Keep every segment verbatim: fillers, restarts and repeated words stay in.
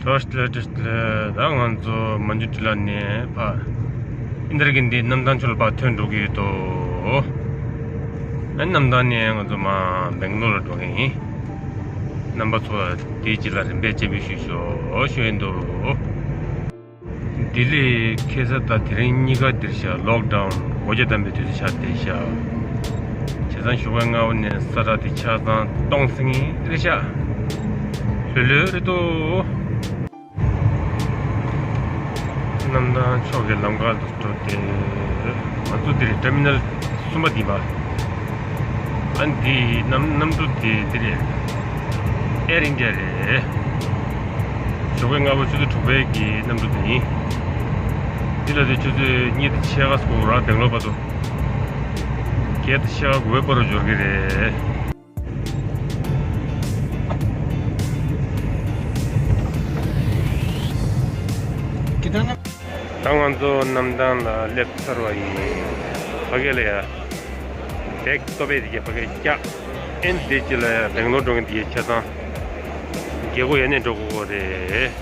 ཏོ་སྟེ་ཏོ་སྟེ། ད་ང་ཚོ་མན་ཇུ་ཊི་ལ་ནས་ཕར་ཨིན་དར་གི་འདི་གནམ་ཐང་ཕྱོགས་ལ་ཕར་ཐོན་འགྲོ་གི་ཡོད་དོ། ཨ་གནམ་ཐང་ནས་ང་ཚོ་མར་སྦེང་ལོར་ལ་འགྲོ་མཁན་ཡིན། རྣམ་པ་ཚོ་དེའི་རྗེས་ལ་རིམ་པས་སྤྱན་འབུལ་ཞུ་ཤོག་ཞུ་ཡིན་དོ། ལྡི་ལི་ཁེ་ས་དང་དེ་རིང་གཉིས་ཀ་འདིར་ཤག་ལོག་ཌའོན་སྒོ་རྒྱག་བཏང་བའི་དུས་ཚོད་ཆགས་བསྡད་ཤག་བྱས་ཙང་ཞོགས་པ་སྔ་པོ་ནས་ས་ར་དེ་ཆ་ཚང་སྟོང་ཟིན་རེད་ཤག་ལྷོད་ལྷོད་རེད་དོ། གནམ་ཐང་ཕྱོགས་ཀྱི་ལམ་ཁ་དུ་འགྲོ་སྟེ། ང་ཚོ་འདིར་ཊར་མི་ནལ་གསུམ་པ་འདི་པ། ཨ་འདི་གནམ་གནམ་གྲུ་དེ་འདི་རེད། ཨེར་ཨིན་ཌི་ཡ་རེད། ཞོགས་པའི་སྔ་པོ་ཆུ་ཚོད་དྲུག་པའི་གི་གནམ་གྲུ་དེ་ཡིན། འདི་ལ་དེ་ཆུ་ཚོད་གཉིས་དང་ཕྱེད་ཀ་སྐོར་ར་སྦེང་ལོར་བར་དུ། བརྒྱད་དང་ཕྱེད་ཀ་དགུ་པའི་བར་དུ་འབྱོར་གི་རེད། ད་ང་ཚོ་གནམ་ཐང་ལ་སླེབས་ཚར་བ་ཡིན། ཕ་གི་ལ་ཡ། ཌེག་ལྟོ་ཕད་དེ་ག་ཕ་གི་བཀྱག་ཨེན་དེ་ཅི་ལ་ཡ་སྦེང་ལོར་འགྲོ་མཁན་དེ་ཆ་ཚང་། རྒྱལ་སྒོ་ཡ་ནས་འགྲོ་དགོས་རེད།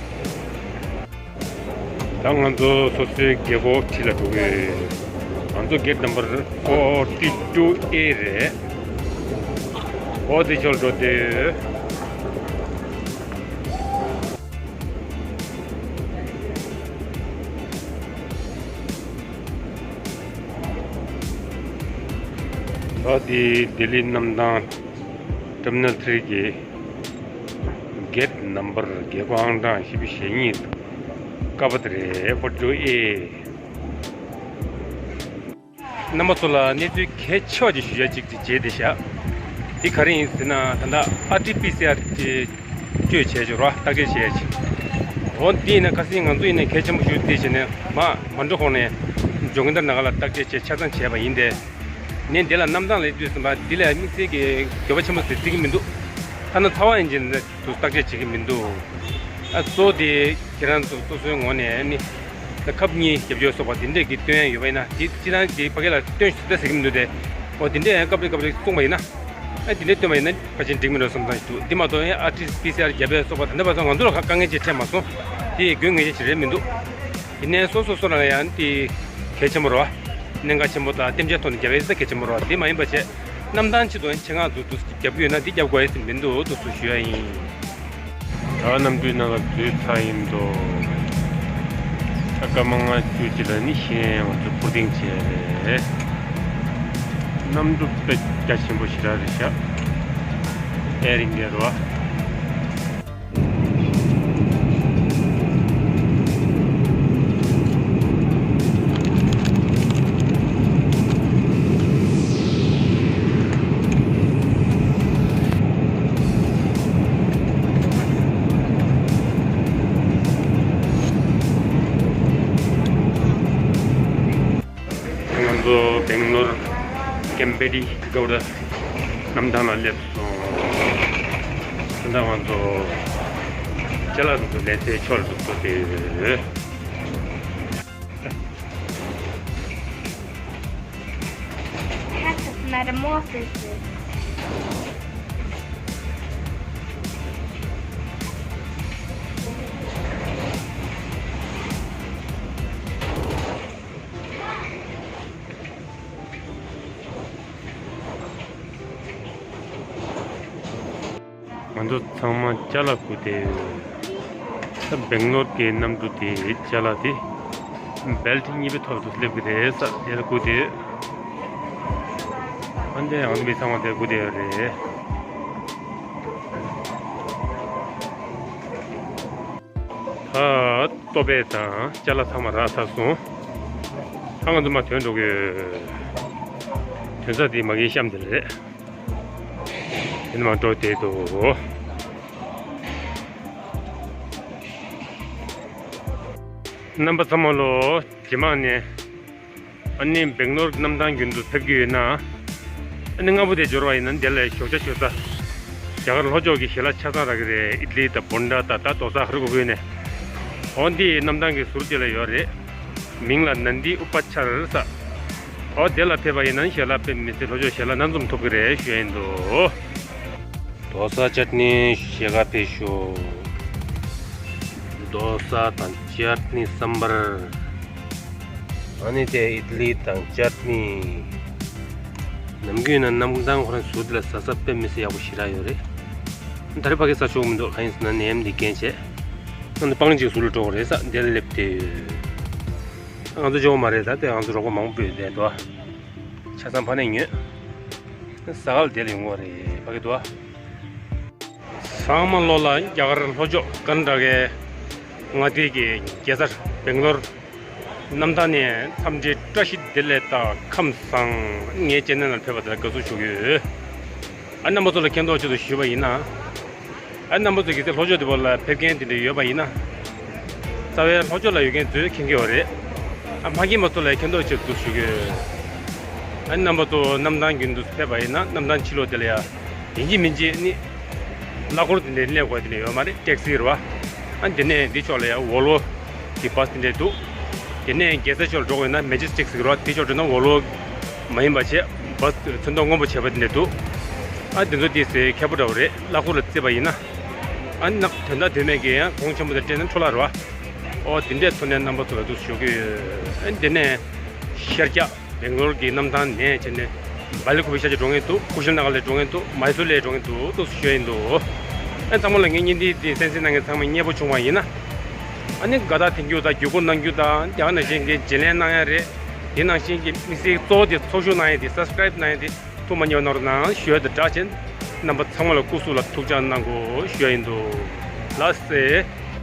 ད་ང་ཚོ་སོ་སོའི་རྒྱལ་སྒོ་འཁྲིས་ལ་འགྲོ་གི་ཡོད། ང་ཚོ་གེ་ཊི་ནམ་བར་ཕོར་ཊི་ཊུ་ཨེ་རེད། འོ་དེ་ཕྱོགས་འགྲོ་དུས། ད་དེ་ལྡི་ལི་གནམ་ཐང་ཊར་མི་ནལ་ཐི་རི་གི་གེ་ཊི་ནམ་བར་རྒྱལ་སྒོ་ཨང་གྲངས་བཞི་བཅུ་ཞེ་གཉིས་ཀ་པ་དེ་རེད། ཕོར་ཊི་ཊུ་ཨེ། རྣམ་པ་ཚོ་ལ་གནས་ཚུལ་གལ་ཆེ་བ་ཅིག་ཞུ་ཡ་ཅིག་ཅིག་བྱས་བསྡད་ཤག་དེ་ག་རེ་ཡིན་ཟེར་ན། ད་ལྟ་ཨར་ཊི་པི་སི་ཨར་ཅིག་བཅོས་བྱས་ཡོད་རེད་བ། བརྟག་དཔྱད་བྱས་ཡ་ཅིག་འོ་འདི་ཡིན་ན་ཁ་སང་ང་ཚོ་ཡིན་ན་གལ་ཆེན་པོ་ཞིག་བལྟས་བྱས་ནས་མ་མ་འགྲོ་གོང་ནས་ཇོ་གིན་དར་ནག་ལ་བརྟག་དཔྱད་བྱས་ཆ་ཚང་བྱས་པ་ཡིན་ཏེ། ནས་འདི་ལ་གནམ་ཐང་ལ་ལྟོས་ཟིན་པ་འདི་ལ་དམིགས་བསལ་གྱི་འགྱོད་པ་ཆེན་པོ་ཟེར་བརྩི་གི་མི་འདུག་ཐ་ན་ཚ་བ་ཡིན་ཅིག་ནས་དུ་བརྟག་དཔྱད་བྱེད་ཀྱི་མི་འདུག་ཨ་གཙོ་བོ་དེ་ཁྱེད་རང་ཚོ་སོ་སོའི་ངོས་ནས་ནི། ད་ཁབ་གཉིས་རྒྱབ་སྐྱོར་སོགས་པ་དེ་འདྲས་ཀྱི་སྟོན་ཡ་ཡོད་པ་ཡིན་ན་དེ་སྤྱི་བཏང་གི་ཕ་གི་ལ་སྟོན་ཞུ་ད་ཟེར་གྱི་མི་འདུག་སྟེ། འོ་དེ་འདྲས་ཡང་སྐབས་རེ་སྐབས་རེ་གསུངས་པ་ཡིན་ན། ཨ་དེ་འདྲས་སྟོན་པ་ཡིན་ན་ཕལ་ཆེར་འགྲིག་མི་འགྲོ་བསམ་བསམ་ཞིག་འདུག་དེ་མ་གཏོགས་ཡང་ཨར་ཊི་པི་སི་ཨར་རྒྱབ་ཡ་སོགས་པ་དེ་འདྲ་བ་ཚོ་ང་ཚོ་ལ་ཁ་དཀའ་ངལ་ཅིག་འཕྲད་མ་སོང་། དེ་དགོས་ངེས་ཅན་ཞིག་རེད་མི་འདུག་དེ་ནས་སོ་སོ་སོ་རང་ལ་ཡང་དེ་གལ་ཆེན་པོ་རེད་བ། གནད་འགག་ཆེན་པོ་དང་གཏན་འཇགས་ཐོག་ནས་རྒྱབ་ཡ་དེ་གལ་ཆེན་པོ་རེད་བ། དེ་མ་ཡིན་པ་བྱས། གནམ་ཐང་ཆེད་དུ་ཡང་ཆེད་མངགས་འདུག་འདུག་རྒྱབ་ཀྱི་ཡོད་ན་དེ་རྒྱབ་དགོས་ཡ་ཟེར་མི་འདུག་འདུག་སུ་ཞུ་ཡ་ཡིན། ད་གནམ་གྲུའི་ནང་ལ་འཛུལ་ཚར་ཡིན་འདུག་ད་སྐར་མ་ལྔ་བཅུ་ཅིག་ལ་ནི་གཞན་ང་ཚོ་འཕུར་ལྡིང་བྱས་རེད། གནམ་གྲུ་དཔེ་རྒྱ་ཆེན་པོ་ཞེ་དྲག་རེད་ཤག་ཨེར་ཨིན་ཌི་ཡ་རེད་བ། ང་ཚོ་སྦེང་ལོར་ཀེམ་པེ་ཏི་གོ་ཌ་གནམ་ཐང་ལ་སླེབས་སོང་། ད་ང་ཚོ་ཅ་ལག་འདུག་ལེན་སའི་ཕྱོགས་ལ་འདུག་འགྲོ་བསྡད་ཡོད། Metamorphosis. ང་ཚོ་ཚང་མ་ཅ་ལག་བརྐུས་ཏེ། ད་སྦེང་ལོར་གྱི་གནམ་གྲུ་དེ་ཅ་ལག་དེ་བེལ་ཊི་གཉིས་པའི་ཐོག་ཏུ་སླེབས་ཀྱི་རེད་ས་དེ་ལ་བརྐུས་ཏེ། ཨ་འདྲ་ཡང་མི་ཚང་མ་དེ་བརྐུས་ཏེ་ཡོད་རེད། ད་ལྟོ་ཕད་དང་ཅ་ལག་ཚང་མ་རག་ཚར་སོང་། ད་ང་ཚོ་མར་ཐོན་འགྲོ་གི་ཡོད། ཐོན་ས་དེ་མ་གིའི་གཤམ་དེ་རེད། དེ་ནས་མར་འགྲོ་བསྡད་འདུག་རྣམ་པ་ཚང་མ་ལོ། རྗེས་མ་ནས་ཨ་ནི་སྦེང་ལོར་གནམ་ཐང་རྒྱུན་དུ་ཕེབས་ཀྱི་ཡོད་ན། ཨ་ནི་སྔ་པོ་དེ་འབྱོར་བ་ཡིན་ན་དེ་ལ་ཞོགས་ཇ་མཆོད་ས། རྒྱ་གར་ལྷོ་ཕྱོགས་ཀྱི་ཞལ་ལག་ཆ་ཚང་རག་གི་རེད། ཨི་ཌི་ལི་དང་བྷོན་ཌ་དང་ད་དོ་སཱ་ག་རེ་དགོས་ཀྱི་ཡོད་ནས། འོ་འདི་གནམ་ཐང་གི་ཟུར་དེ་ལ་ཡོད་རེད། མིང་ལ་ནན་དི་ཨུ་པ་ཆར་ས། འོ་དེ་ལ་ཕེབས་པ་ཡིན་ན་ཞལ་ལག་དཔེ་མི་སྲིད་ལྷོ་ཕྱོགས་ཞལ་ལག་སྣ་འཛོམས་ཐོབ་ཀྱི་རེད་ཞུ་ཡ་ཡིན་འདུག་དོ་ས་ཅད་ནི་ཞེ་ག་ཕེབས་ཤོག་རྡོ་ས་དང་ཅར་ནི་སམ་བར། ཨ་ནི་དེ་ཨིད་ལི་དང་ཅར་ནི། ནམ་རྒྱུན་ན་གནམ་ཐང་ཁོ་རང་ཟུར་དེ་ལ་ཟ་ས་དཔེ་མི་སྲིད་ཡག་པོ་ཞེ་དྲག་ཡོད་རེད། ད་རེས་ཕ་གི་ཟ་ཆོག་མི་འདུག་གང་ཡིན་ཟེར་ན་ནད་ཡམས་འདི་རྐྱེན་བྱས། ང་ཚོ་སྤང་ལྗོངས་ཟུར་ལ་འགྲོ་དགོས་རེད་ས་དེ་ལ་སླེབས་བསྡད་ཡོད། ང་ཚོ་ཆོག་མ་རེད་ད་དེ་ང་ཚོ་རོགས་པ་མང་པོ་བོས་བསྡད་འདུག་ཆ་ཚང་ཕ་ནས་ཉོས། ཟ་ག་ལ་དེ་ལ་ཡོང་གི་རེད་ཕ་གི་འདུག་ཚང་མ་ལོ་ལ་རྒྱ་གར་ལྷོ་ཕྱོགས་ཀར་ན་ཊ་ཀའི་མངའ་སྡེ་གི་རྒྱལ་ས་སྦེང་ལོར་གནམ་ཐང་ནས་འཚམས་འདྲི་བཀྲ་ཤིས་བདེ་ལེགས་དང་ཁམས་བཟང་། ངའི་ཅེ་ནལ་ནང་ཕེབས་པ་དེ་ལ་དགའ་བསུ་ཞུ་གི་ཡོད། ཨ་རྣམ་པ་ཚོ་ལ་མཁྱེན་རྟོགས་ཆེད་དུ་ཞུས་པ་ཡིན་ན། ཨ་རྣམ་པ་ཚོ་གལ་སྲིད་ལྷོ་ཕྱོགས་དེ་བ་ལ་ཕེབས་མཁན་དེ་འདྲ་ཡོད་པ་ཡིན་ན། རྩ་བའི་ལྷོ་ཕྱོགས་ལ་ཡོད་མཁན་ཚོས་མཁྱེན་གྱི་ཡོད་རེད། ཨ་མ་མཁྱེན་པ་ཚོ་ལ་མཁྱེན་རྟོགས་ཆེད་དུ་ཞུ་གི་ཡོད། ཨ་རྣམ་པ་ཚོ་གནམ་ཐང་རྒྱུན་དུ་ཕེབས་པ་ཡིན་ན་གནམ་ཐང་ཕྱི་ལོགས་དེ་ལ་ཡ། ཡིན་གཅིག་མིན་གཅིག་ནི། གླ་འཁོར་དེ་འདྲའི་གླས་དགོས་དེ་འདྲ་ཡོད་མ་རེད་ཊེག་སི་རེད་བ། ཨ་འདི་ནས་འདི་ཕྱོགས་ལ་ཡ་ཝོལ་ཝོ་གི་བྷ་སི་དེ་འདྲ་འདུག་དེ་ནས་རྒྱལ་ས་ཕྱོགས་ལ་འགྲོ་དགོས་ན་མེ་ཇེ་སི་ཊིག་ཟེར་གི་རེད་བ་དེ་ཕྱོགས་འགྲོ་ན་ཝོལ་ཝོ་མ་ཡིན་པ་བྱས་བྷ་སི་ཚོན་མདོག་སྔོན་པོ་བྱས་པ་དེ་འདྲ་འདུག་ཨ་འདི་ཚོ་དེ་ཚོའི་ཁེ་པོ་འདྲ་བོ་རེད་གླ་འཁོར་ལ་བརྩིས་པ་ཡིན་ན། ཨ་ནག་དོན་དག་དོན་མེད་ཀྱི་ཡང་གོང་ཆེན་པོ་དེ་སྤྲད་ན་འཕྲོ་བརླག་རེད་བ། ཨོ་དེ་འདྲའི་ཐོག་ནས་རྣམ་པ་ཚོ་ལ་འདུག་ཞུ་གི་ཡོད། ཨ་འདི་ནས་ཤར་རྒྱག་སྦེང་ལོར་གྱི་གནམ་ཐང་ནས་བྱས་ནས་བལ་ཀུ་པེ་ཤར་རྒྱག་འགྲོ་མཁན་འདུག་ཀུ་ཤལ་ནག་ལ་འགྲོ་མཁན་འདུག་མའི་སུར་ལ་འགྲོ་མཁན་འདུག་འདུག་ཞུ་ཡིན་འདུག་ཨ་ཚང་མ་ལ་ངའི་བརྙན་འཕྲིན་འདི་གསན་གཟིགས་གནང་མཁན་ཚང་མ་མཉེས་པོ་བྱུང་བ་ཡིན་ན། ཨ་ནི་དགའ་རྟགས་འཐེན་རྒྱུ་དང་བརྒྱུད་སྐུར་གནང་རྒྱུ་དང་དེ་ནང་བཞིན་གྱི་བརྗེ་ལེན་གནང་ཡ་རེད། དེ་ནང་བཞིན་གྱི་དམིགས་བསལ་གཙོ་བོ་དེ་ཚོགས་ཞུགས་གནང་ཡ་དེ་སབ་སི་ཀ་རེབ་གནང་ཡ་དེ་ཐུགས་མ་མཉེས་པ་གནང་རོགས་གནང་ཞུ་ཡ་དེ་འདྲ་བྱས། རྣམ་པ་ཚང་མ་ལ་སྐུ་གཟུགས་ལ་ཐུགས་ཅག་གནང་དགོས་ཞུ་ཡ་ཡིན་འདུག་ལགས་སེ།